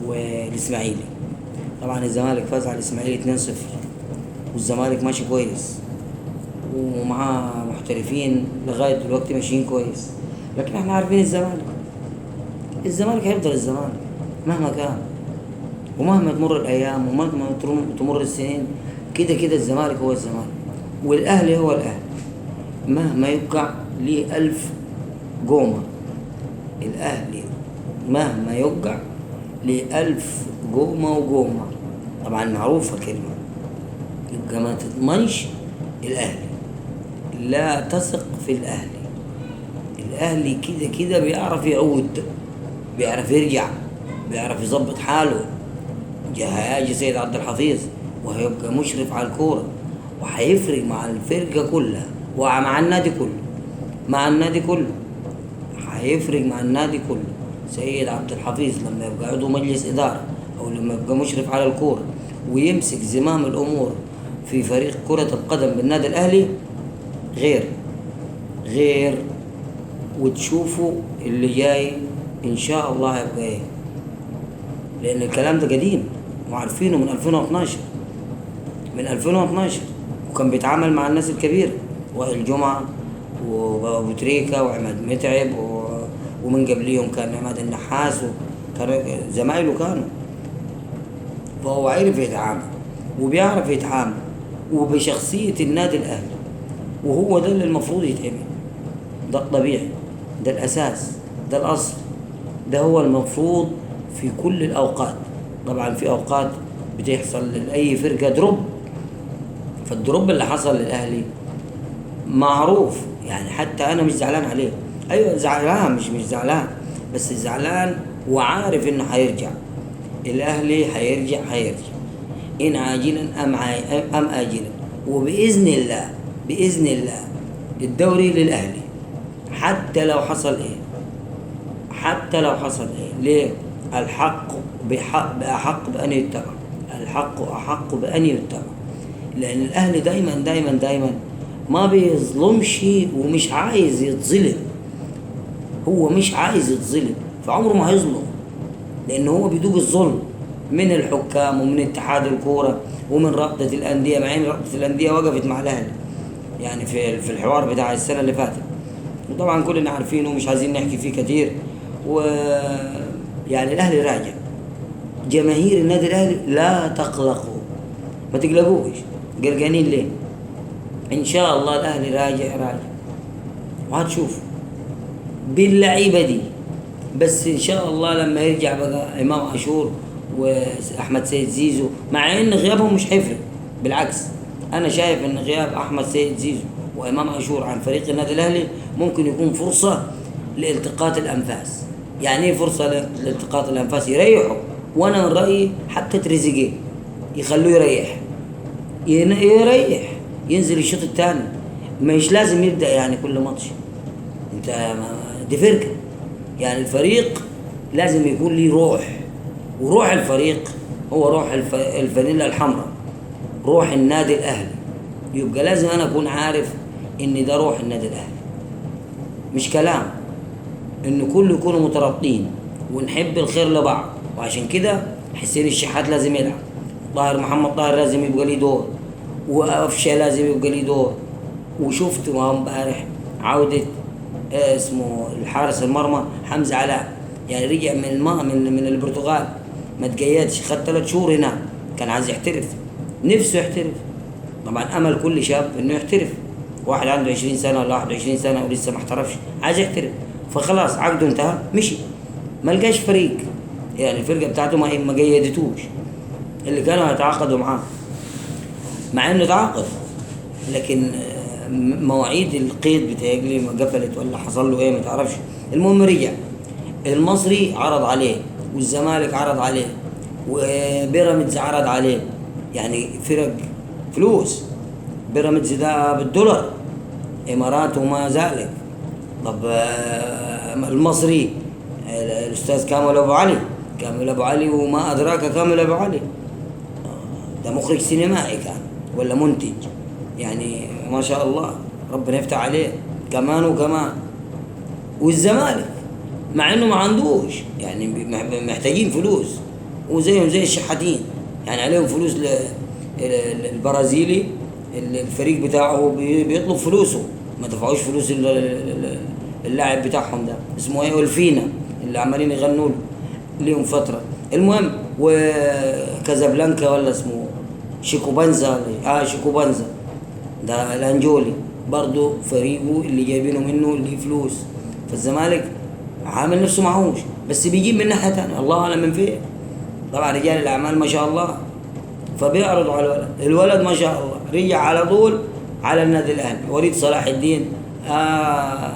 والاسماعيلي. طبعا الزمالك فاز على الاسماعيلي 2-0، والزمالك ماشي كويس ومعاه محترفين لغاية دلوقتي ماشيين كويس، لكن احنا عارفين الزمالك، الزمالك هيفضل الزمالك مهما كان ومهما تمر الايام ومهما تمر السنين، كده كده الزمالك هو الزمالك والاهلي هو الاهلي، مهما يوقع ليه 1000 جومة. الاهلي مهما يوقع ليه 1000 جومة وجومة، طبعا معروفة كلمة، يبقى ما تضمنش الاهلي، لا تثق في الاهلي. الاهلي كده كده بيعرف يعود، بيعرف يرجع، بيعرف يظبط حاله. هيجي سيد عبد الحفيظ وهيبقى مشرف على الكورة وهيفرق مع الفرقة كلها ومع النادي كله، مع النادي كله هيفرق مع النادي كله. سيد عبد الحفيظ لما يبقى عضو مجلس إدارة أو لما يبقى مشرف على الكورة ويمسك زمام الأمور في فريق كرة القدم بالنادي الأهلي غير غير، وتشوفوا اللي جاي إن شاء الله هيبقى إيه، لأن الكلام ده قديم وعارفينه من 2012، من 2012 وكان بيتعامل مع الناس الكبيرة، وائل جمعة وأبو تريكة وعماد متعب ومن قبليهم كان عماد النحاس، وكانوا زمايله كانوا، فهو عرف يتعامل وبيعرف يتعامل وبشخصية النادي الأهلي، وهو ده اللي المفروض يتعمل، ده الطبيعي، ده الأساس، ده الأصل، ده هو المفروض في كل الأوقات. طبعا في أوقات بتحصل لأي فرقة drop، فال drop اللي حصل للأهلي معروف، يعني حتى أنا مش زعلان عليه، أيوة زعلان، مش زعلان، بس زعلان وعارف إنه هيرجع الأهلي، هيرجع إن عاجلا أم آجلا، وبإذن الله بإذن الله الدوري للأهلي حتى لو حصل إيه، حتى لو حصل إيه. ليه؟ الحق بأحق بأن يتبع، الحق أحق بأن يتبع، لأن الأهلي دايما دايما دايما ما بيظلمش ومش عايز يتظلم، هو مش عايز يتظلم، فعمره ما هيظلم، لأن هو بيدوق الظلم من الحكام ومن اتحاد الكورة ومن رابطة الأندية، مع إن رابطة الأندية وقفت مع الأهلي يعني في الحوار بتاع السنة اللي فاتت، وطبعا كلنا عارفينه ومش عايزين نحكي فيه كتير. و يعني الأهلي راجع، جماهير النادي الأهلي لا تقلقوا، ما تقلقوش، قلقانين ليه؟ إن شاء الله الأهلي راجع راجع، وهتشوف باللعيبة دي. بس إن شاء الله لما يرجع بقى إمام عاشور وأحمد سيد زيزو، مع إن غيابهم مش هيفرق، بالعكس أنا شايف إن غياب أحمد سيد زيزو وإمام عاشور عن فريق النادي الأهلي ممكن يكون فرصة لالتقاط الأنفاس. يعني إيه فرصة لالتقاط الأنفاس؟ يريحوا، وأنا من رأيي حتى تريزيجيه يخلوه يريح، يريح ينزل الشوط الثاني، مش لازم يبدأ يعني كل ماتش، انت دي فرقة، يعني الفريق لازم يكون ليه روح، وروح الفريق هو روح الفانيلا الحمراء، روح النادي الأهلي، يبقى لازم أنا أكون عارف إن ده روح النادي الأهلي، مش كلام، إن كله يكونوا مترابطين ونحب الخير لبعض. وعشان كده حسين الشحات لازم يلعب، طاهر محمد طاهر لازم يبقى ليه دور، وقفشه لازم يبقى ليه دور. وشفت ما امبارح عودة اسمه الحارس المرمى حمزة علاء، يعني رجع من الماء من البرتغال، ما تقيدش، خد 3 شهور هناك، كان عايز يحترف، نفسه يحترف. طبعا امل كل شاب انه يحترف، واحد عنده 20 سنة ولا 21 سنة ولسه ما احترفش عايز يحترف، فخلاص عقده انتهى مشي، ما لقاش فريق، يعني الفرقة بتاعته ما قيدتوش اللي كانوا هيتعاقدوا معاه، مع انه تعاقد، لكن مواعيد القيد بتاعي ما قفلت ولا حصل له ايه ما تعرفش. المهم رجع المصري عرض عليه، والزمالك عرض عليه، وبيراميدز عرض عليه، يعني فرق فلوس، بيراميدز ده بالدولار، امارات وما ذلك. طب المصري الاستاذ كامل ابو علي، كامل ابو علي وما ادراك كامل ابو علي، ده مخرج سينمائي كان ولا منتج، يعني ما شاء الله ربنا يفتح عليه كمان وكمان. والزمالك مع انه ما عندوش، يعني محتاجين فلوس، وزيهم زي الشحاتين، يعني عليهم فلوس. البرازيلي الفريق بتاعه بيطلب فلوسه، ما دفعوش فلوس اللاعب بتاعهم ده اسمه ايه، اولفينا اللي عمالين يغنوا له ليهم فترة. المهم وكازابلانكا ولا اسمه شيكوبانزا، شيكوبانزا ده الانجولي برضه فريقه اللي جايبينه منه اللي فلوس. فالزمالك عامل نفسه معهوش، بس بيجيب من ناحية ثانية الله اعلم من فين. طبعا رجال الاعمال ما شاء الله، فبيعرضوا على الولد، الولد ما شاء الله رجع على طول على النادي الاهلي. وليد صلاح الدين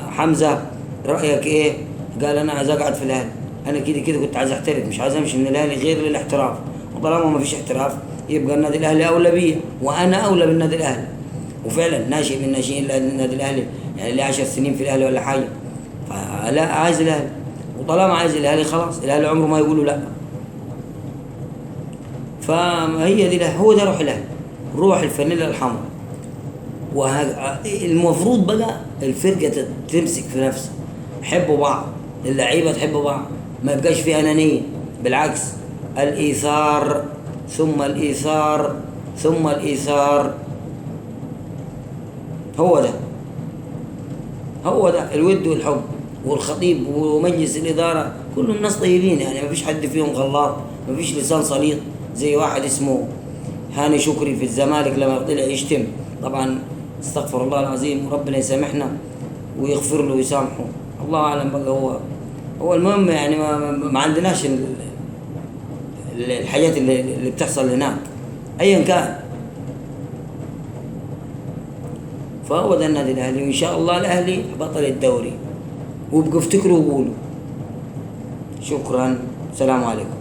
حمزة رايك ايه؟ قال انا عايز اقعد في الاهلي، انا كده كده كنت عايز احترف، مش عايز امشي من الاهلي غير للاحتراف، وطالما ما فيش احتراف يبقى النادي الاهلي اولى بيا وانا اولى بالنادي الاهلي. وفعلا ناشئ من ناشئين النادي الاهلي، يعني لي 10 سنين في الاهلي ولا حاجة، فلا عايز الاهلي، وطالما عايز الاهلي خلاص الاهلي عمره ما يقولوا لا. فهي دي، هو ده روح الاهلي، روح الفانيلا الحمراء. والمفروض بقى الفرقة تمسك في نفسها، حبوا بعض، اللعيبة تحب بعض، ما يبقاش في انانية، بالعكس الايثار ثم الايثار ثم الايثار. هو ده، هو ده الود والحب. والخطيب ومجلس الادارة كلهم ناس طيبين، يعني ما فيش حد فيهم غلاط، ما فيش لسان سليط زي واحد اسمه هاني شكري في الزمالك لما طلع يشتم. طبعا استغفر الله العظيم، وربنا يسامحنا ويغفر له ويسامحه، الله اعلم بقى. هو المهم يعني ما عندناش الحاجات اللي بتحصل هناك ايا كان. فهو ده النادي الاهلي، وان شاء الله الاهلي بطل الدوري، وابقوا افتكروا وقولوا. شكرا، سلام عليكم.